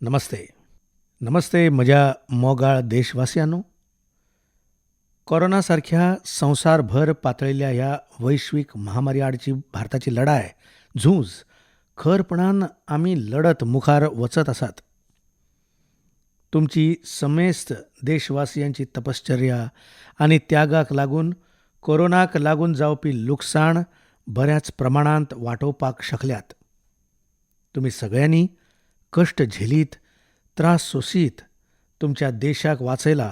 नमस्ते. नमस्ते म्हज्या मोगाळ देशवासियांनो. कोरोना सारख्या संवसारभर पातळिल्ल्या ह्या वैश्वीक महामारी आडची भारताची लढाय, झूज खरपणान आमी लढत मुखार वचत आसात. तुमची समेस्त देशवासियांची तपश्चर्या आनी त्यागाक लागून कोरोनाक लागून जावपी लुकसाण बऱ्याच प्रमाणांत वाटोवपाक शकल्यात. तुमी सगळ्यांनी कश्ट झेलीत, त्रास सोसीत तुमच्या देशाक वाचयला,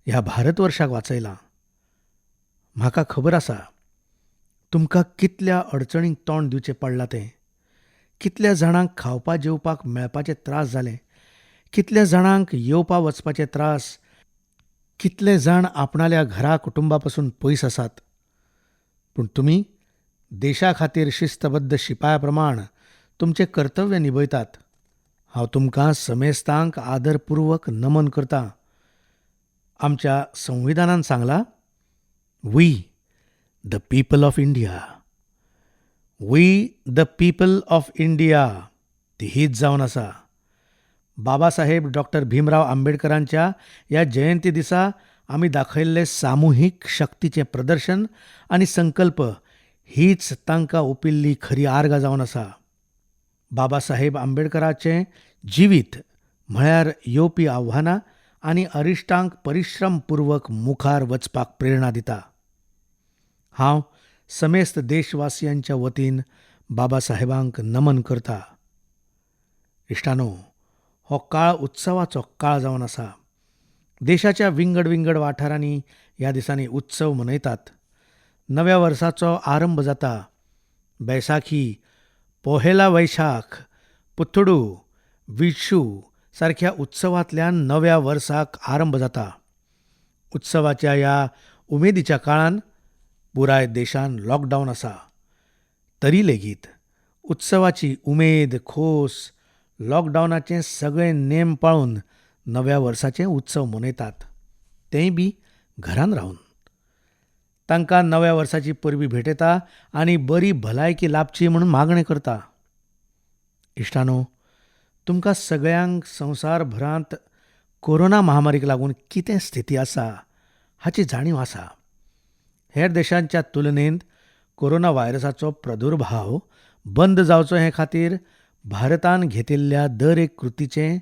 ह्या भारतवर्षाक वाचयला. म्हाका खबर आसा तुमकां कितल्या अडचणींक तोंड दिवचें पडलां तें, कितल्या जाणांक खावपा जेवपाक मेळपाचे त्रास जाले, कितल्या जाणांक येवपा वचपाचे त्रास, कितले जाण आपणाल्या घरा कुटुंबा पसून पयस आसात. पूण तुमी देशा खातीर शिस्तबद्ध शिपाया प्रमाण तुमचें कर्तव्य निभयतात. हांव तुमकां समेस्तांक आदरपूर्वक नमन करतां. आमच्या संविधानान सांगलां, we the people of India, we the people of India, ती हीच जावन आसा. बाबासाहेब डॉक्टर भीमराव आंबेडकरांच्या ह्या जयंती दिसा आमी दाखयल्ले सामुहीक शक्तीचें प्रदर्शन आनी संकल्प हीच तांकां ओंपिल्ली खरी आर्गां जावन आसा. बाबासाहेब आंबेडकराचें जिवीत म्हळ्यार येवपी आव्हानां आनी अरिश्टांक परिश्रमपूर्वक मुखार वचपाक प्रेरणा दिता. हांव समेस्त देशवासियांच्या वतीन बाबासाहेबांक नमन करता. इश्टानो, हो काळ उत्सवाचो काळ जावन आसा. देशाच्या विंगड विंगड वाठारांनी ह्या दिसांनी उत्सव मनयतात. नव्या वर्साचो आरंभ जाता. बैसाखी, पोहेला वैशाख, पुथडू, विशू सारख्या उत्सवांतल्यान नव्या वर्साक आरंभ जाता. उत्सवाच्या ह्या उमेदीच्या काळान पुराय देशान लॉकडावन आसा, तरी लेगीत उत्सवाची उमेद, खोस, लॉकडावनाचे सगळे नेम पाळून नव्या वर्साचे उत्सव मनयतात, तेंय बी घरान रावन. तांकां नव्या वर्साची परबी भेटयता आनी बरी भलायकी लाबची म्हूण मागणें करता. इश्टानो, तुमकां सगळ्यांक संवसारभरांत कोरोना महामारीक लागून कितें स्थिती आसा हाची जाणीव आसा. हेर देशांच्या तुलनेंत कोरोना व्हायरसाचो प्रादुर्भाव बंद जावचो हे खातीर भारतान घेतिल्ल्या दर एक कृतीचें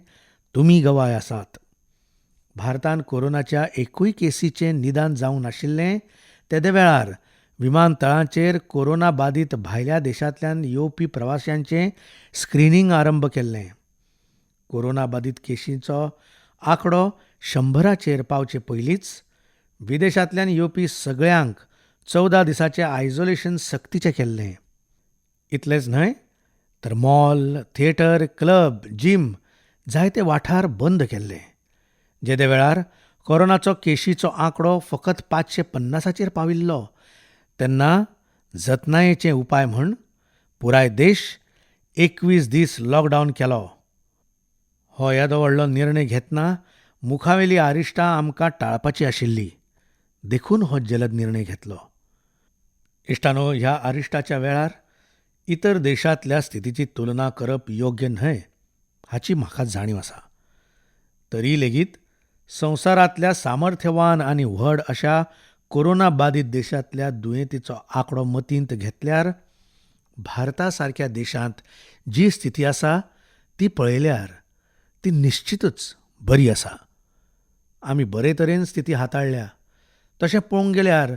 तुमी गवाय आसात. भारतान कोरोनाच्या एकूय केसीचें निदान जावंक नाशिल्लें तेदे वेळार विमानतळांचेर कोरोना बादीत भायल्या देशांतल्यान येवपी प्रवाशांचें स्क्रिनींग आरंभ केल्लें. कोरोना बादीत केशींचो आंकडो 100 पावचे पयलींच विदेशांतल्यान येवपी सगळ्यांक 14 दिसांचें आयसोलेशन सक्तीचें केल्लें. इतलेंच न्हय तर मॉल, थिएटर, क्लब, जीम जायते वाठार बंद केल्ले. जेदे वेळार कोरोनाचो केशीचो आंकडो फकत 550 पाविल्लो तेन्ना जतनायेचे उपाय म्हूण पुराय देश 21 दीस लॉकडावन केलो. हो येदो व्हडलो निर्णय घेतना मुखावेली आरिश्टां आमकां टाळपाची आशिल्ली, देखून हो जलद निर्णय घेतलो. इश्टानो, ह्या आरिश्टाच्या वेळार इतर देशांतल्या स्थितीची तुलना करप योग्य न्हय हाची म्हाका जाणीव आसा. तरी लेगीत संवसारांतल्या सामर्थ्यवान आनी व्हड अशा कोरोना बादीत देशांतल्या दुयेंतीचो आंकडो मतींत घेतल्यार भारता सारक्या देशांत जी स्थिती आसा ती पळयल्यार ती निश्चितच बरी आसा. आमी बरे तरेन स्थिती हाताळ्ळ्या. तशें पळोवंक गेल्यार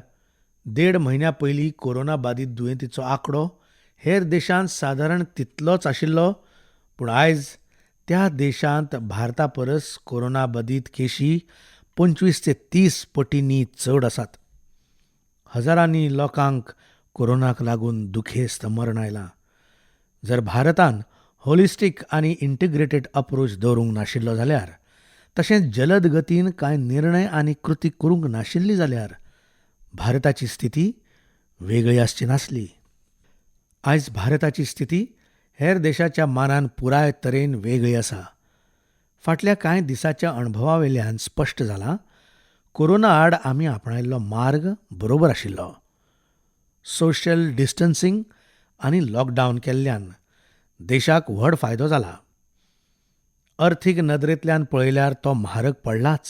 1.5 म्हयन्या पयलीं कोरोना बादीत दुयेंतीचो आंकडो हेर देशांत सादारण तितलोच आशिल्लो, पूण आयज त्या देशांत भारता परस कोरोना बादीत केशी 25 ते 30 पटींनी चड आसात. हजारांनी लोकांक कोरोनाक लागून दुखेस्त मरण आयलां. जर भारतान होलिस्टीक आनी इंटिग्रेटेड अप्रोच दवरूंक नाशिल्लो जाल्यार, तशेंच जलद गतीन कांय निर्णय आनी कृती करूंक नाशिल्ली जाल्यार भारताची स्थिती वेगळी आसची नासली. आयज भारताची स्थिती हेर देशाच्या मानान पुराय तरेन वेगळी आसा. फाटल्या कांय दिसाच्या अणभवावेल्यान स्पश्ट जालां, कोरोना आड आमी आपणायल्लो मार्ग बरोबर आशिल्लो. सोशल डिस्टन्सिंग आनी लॉकडावन केल्ल्यान देशाक व्हड फायदो जाला. अर्थीक नदरेंतल्यान पळयल्यार तो म्हारग पडलाच.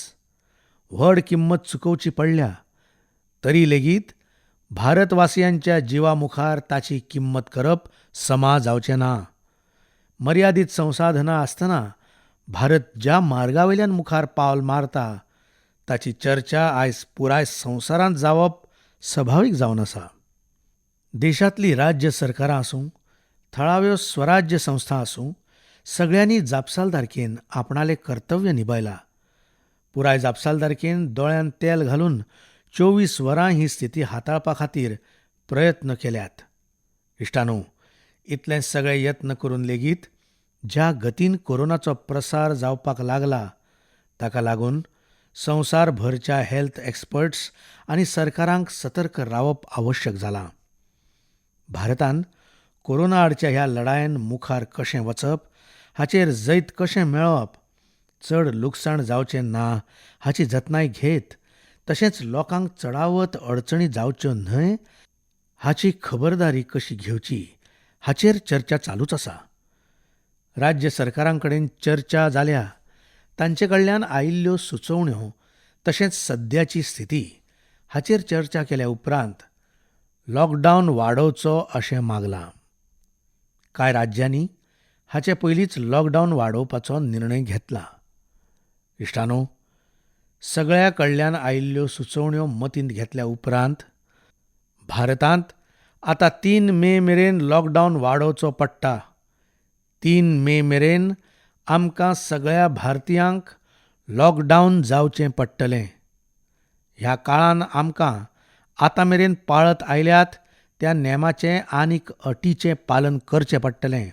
व्हड किंमत चुकोवची पडल्या. तरी लेगीत भारतवासियांच्या जिवा मुखार ताची किंमत करप समा जावचें ना. मर्यादीत संसाधनां आसतना भारत ज्या मार्गा वयल्यान मुखार पावल मारता ताची चर्चा आयज पुराय संवसारांत जावप सभावीक जावन आसा. देशांतलीं राज्य सरकारां आसूं, थळाव्यो स्वराज्य संस्था आसूं, सगळ्यांनी जापसालदारकेन आपणालें कर्तव्य निभायलां. पुराय जापसालदारकेन दोळ्यांत तेल घालून 24 वरां ही स्थिती हाताळपा खातीर प्रयत्न केल्यात. इश्टांनो, इतले सगळे यत्न करून लेगीत ज्या गतीन कोरोनाचो प्रसार जावपाक लागला ताका लागून संवसारभरच्या हेल्थ एक्सपर्ट्स आनी सरकारांक सतर्क रावप आवश्यक जालां. भारतान कोरोना आडच्या ह्या लढायेन मुखार कशें वचप, हाचेर जैत कशें मेळोवप, चड लुकसाण जावचें ना हाची जतनाय घेत तशेंच लोकांक चडावत अडचणी जावच्यो न्हय हाची खबरदारी कशी घेवची हाचेर चर्चा चालूच आसा. राज्य सरकारां कडेन चर्चा जाल्या, तांचे कडल्यान आयिल्ल्यो सुचोवण्यो तशेंच सद्याची स्थिती हाचेर चर्चा केल्या उपरांत लॉकडावन वाडोवचो अशें मागलां. कांय राज्यांनी हाचे पयलींच लॉकडावन वाडोवपाचो निर्णय घेतला. इश्टांनो, सगळ्या कडल्यान आयिल्ल्यो सुचोवण्यो मतींत घेतल्या उपरांत भारतांत आतां 3 मे मेरेन लॉकडावन वाडोवचो पडटा. 3 मे मेरेन आमकां सगळ्या भारतीयांक लॉकडावन जावचें पडटलें. ह्या काळान आमकां आतां मेरेन पाळत आयल्यात त्या नेमाचें आनीक अटीचें पालन करचें पडटलें.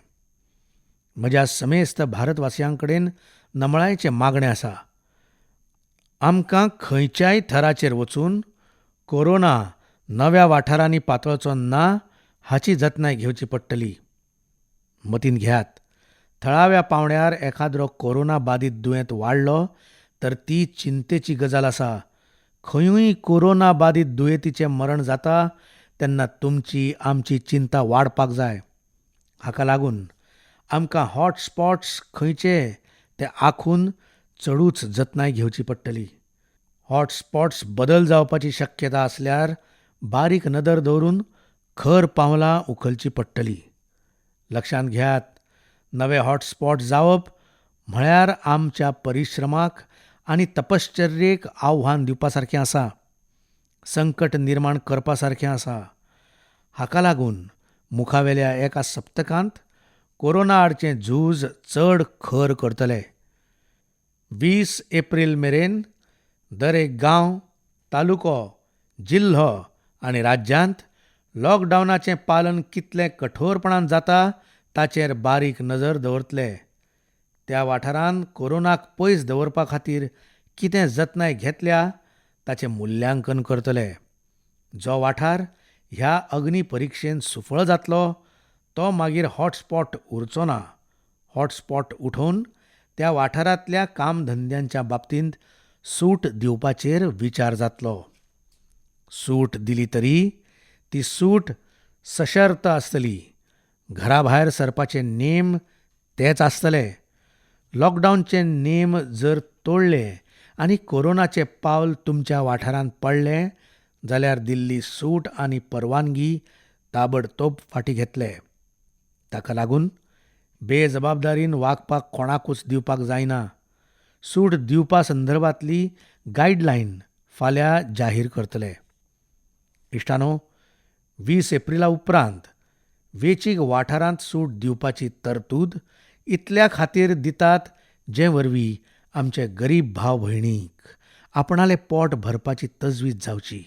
म्हज्या समेस्त भारतवासियां कडेन नमळायेचें मागणें आसा. आमकां खंयच्याय थराचेर वचून कोरोना नव्या वाठारांनी पातळचो ना हाची जतनाय घेवची पडटली. मतींत घेयात, थळाव्या पांवड्यार एखाद्रो कोरोना बादीत दुयेंत वाडलो तर ती चिंतेची गजाल आसा. खंयूय कोरोना बादीत दुयेंतीचें मरण जाता तेन्ना तुमची आमची चिंता वाडपाक जाय. हाका लागून आमकां हॉटस्पॉट्स खंयचे ते आंखून चडूच जतनाय घेवची पडटली. हॉटस्पॉट्स बदल जावपाची शक्यता आसल्यार बारीक नदर दवरून खर पावलां उखलची पडटली. लक्षांत घेयात, नवे हॉटस्पॉट जावप म्हळ्यार आमच्या परिश्रमाक आनी तपश्चर्येक आव्हान दिवपा सारकें आसा, संकट निर्माण करपा सारकें आसा. हाका लागून मुखावेल्या एका सप्तकांत कोरोना आडचें झूज चड खर करतले. 20 एप्रील मेरेन दरेक गांव, तालुको, जिल्हो आनी राज्यांत लॉकडावनाचें पालन कितलें कठोरपणान जाता ताचेर बारीक नजर दवरतले. त्या वाठारान कोरोनाक पयस दवरपा खातीर कितें जतनाय घेतल्या ताचें मुल्यांकन करतले. जो वाठार ह्या अग्नी परिक्षेन सुफळ जातलो तो मागीर हॉटस्पॉट उरचो ना. हॉटस्पॉट उठोवन त्या वाठारांतल्या कामधंद्यांच्या बाबतींत सूट दिवपाचेर विचार जातलो. सूट दिली तरी ती सूट सशर्त आसतली. घराभायर सरपाचे नेम तेच आसतले. लॉकडावनचे नेम जर तोडले आनी कोरोनाचें पावल तुमच्या वाठारांत पडलें जाल्यार दिल्ली सूट आनी परवानगी ताबडतोब फाटीं घेतले. ताका लागून बेजबाबदारीन वागपाक कोणाकूच दिवपाक जायना. सूट दिवपा संदर्भांतली गायडलायन फाल्यां जाहीर करतले. इश्टांनो, 20 एप्रिला उपरांत वेंचीक वाठारांत सूट दिवपाची तरतूद इतल्या खातीर दितात जे वरवीं आमचे गरीब भाव भयणीक आपणालें पोट भरपाची तजवीज जावची.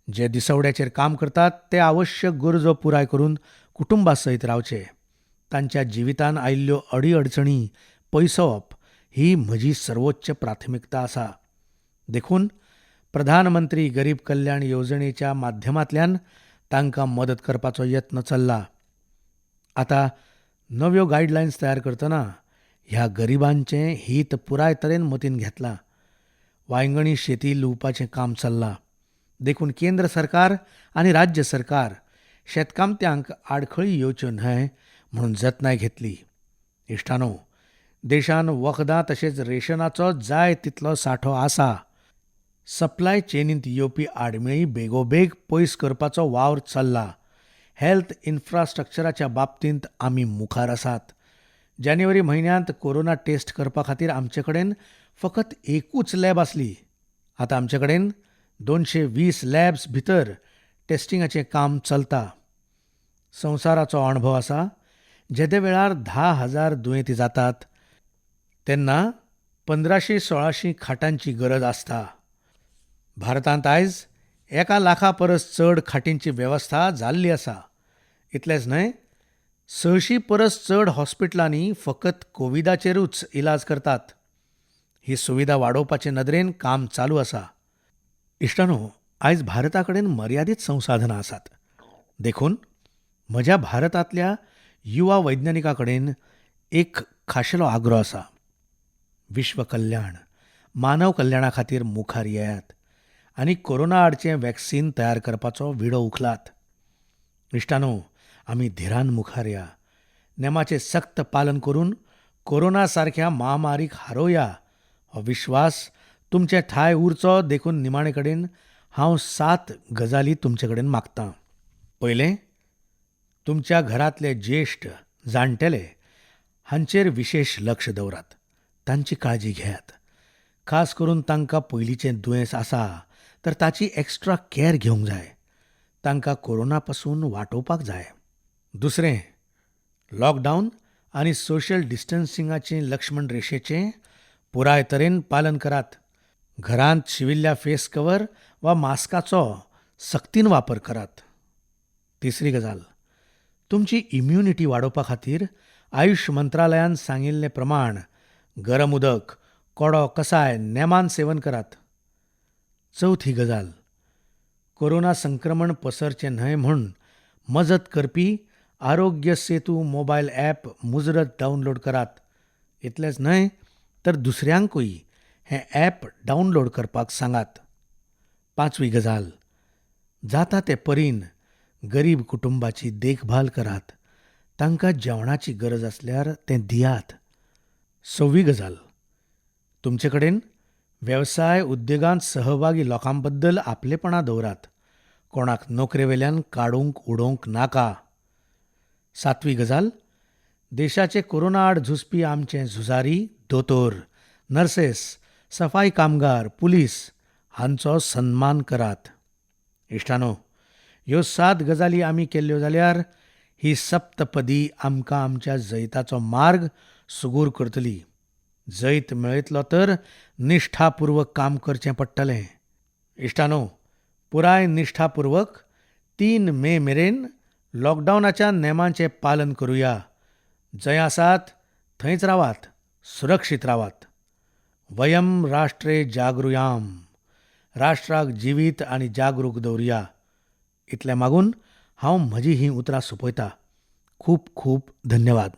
जे दिसवड्याचेर काम करतात ते आवश्यक गरजो पुराय करून कुटुंबा सयत रावचे. तांच्या जिवितान आयिल्ल्यो अडीअडचणी पयसोवप ही म्हजी सर्वोच्च प्राथमिकता आसा. देखून प्रधानमंत्री गरीब कल्याण येवजणेच्या माध्यमांतल्यान तांकां मदत करपाचो यत्न चल्ला. आतां नव्यो गायडलायन्स तयार करतना ह्या गरिबांचें हीत पुराय तरेन मतींत घेतलां. वांयगणी शेती लुवपाचें काम चल्लां. देखून केंद्र सरकार आनी राज्य सरकार शेतकामत्यांक आडखळी येवच्यो न्हय म्हणून जतनाय घेतली. इश्टांनो, देशांत वखदां तशेंच रेशनाचो जाय तितलो सांठो आसा. सप्लाय चेनींत येवपी आडमेळीं बेगोबेग पयस करपाचो वावर चल्ला. हेल्थ इन्फ्रास्ट्रक्चराच्या बाबतींत आमी मुखार आसात. जानेवारी म्हयन्यांत कोरोना टेस्ट करपा खातीर आमचे कडेन फकत एकूच लॅब आसली. आतां आमचे कडेन 220 लॅब्स भितर टेस्टिंगाचें काम चलता. संवसाराचो अणभव आसा, जेदे वेळार 10,000 दुयेंती जातात तेन्ना 1500-1600 खाटांची गरज आसता. भारतांत आयज 1 लाखा परस चड खाटींची वेवस्था जाल्ली आसा. इतलेंच न्हय, 600 परस चड हॉस्पिटलांनी फकत कोविडाचेरूच इलाज करतात. ही सुविधा वाडोवपाचे नदरेन काम चालू आसा. इश्टांनो, आयज भारता कडेन मर्यादीत संसाधनां आसात. देखून म्हज्या भारतांतल्या युवा वैज्ञानिकां कडेन एक खाशेलो आग्रो आसा. विश्व कल्याण, मानव कल्याणा खातीर मुखार येयात आनी कोरोना आडचें वॅक्सीन तयार करपाचो विडो उखलात. इश्टांनो, आमी धिरान मुखार या. नेमाचें सक्त पालन करून कोरोना सारक्या महामारीक हारोवया हो विश्वास तुमचे ठाय उरचो देखून निमाणे कडेन हांव 7 गजाली तुमचे कडेन मागतां. पयलें, तुमच्या घरांतले ज्येश्ठ जाणटेले हांचेर विशेश लक्ष दवरात. तांची काळजी घेयात. खास करून तांकां पयलींचें दुयेंस आसा तर ताची एक्स्ट्रा कॅर घेवंक जाय. तांकां कोरोना पसून वाटोवपाक जाय. दुसरें, लॉकडावन आनी सोशल डिस्टन्सिंगाचें लक्ष्मण रेशेचें पुराय तरेन पालन करात. घरांत शिविल्ल्या फेस कवर वा मास्काचो सक्तीन वापर करात. तिसरी गजाल, तुमची इम्युनिटी वाडोवपा खातीर आयुष मंत्रालयान सांगिल्ले प्रमाण गरम उदक, कोडो, कसाय नेमान सेवन करात. चवथी गजाल, कोरोना संक्रमण पसरचें न्हय म्हूण मजत करपी आरोग्य सेतू मोबायल ॲप मुजरत डावनलोड करात. इतलेंच न्हय तर दुसऱ्यांकूय हें ॲप डावनलोड करपाक सांगात. पांचवी गजाल, जाता ते परीन गरीब कुटुंबाची देखभाल करात. तांकां जेवणाची गरज आसल्यार तें दियात. सव्वी गजाल, तुमचे कडेन वेवसाय उद्देगांत सहभागी लोकां बद्दल आपलेपणां दवरात. कोणाक नोकरे वेल्यान काडूंक उडोवंक नाका. सातवी गजाल, देशाचे कोरोना आड झुजपी आमचे झुजारी दोतोर, नर्सेस, सफाई कामगार, पुलीस हांचो सन्मान करात. इश्टानो, ह्यो 7 गजाली आमी केल्ल्यो जाल्यार ही सप्तपदी आमकां आमच्या जैताचो मार्ग सुगूर करतली. जैत मेळयतलो तर निश्ठापूर्वक काम करचें पडटलें. इश्टानो, पुराय निश्ठापूर्वक 3 मे मेरेन लॉकडावनाच्या नेमांचें पालन करुया. जंय आसात थंयच रावात, सुरक्षीत रावात. वयम राष्ट्रे जागृयाम. राष्ट्राक जिवीत आनी जागरूक दवरुया. इतलें मागून हांव म्हजी हीं उतरां सोंपयतां. खूब खूब धन्यवाद.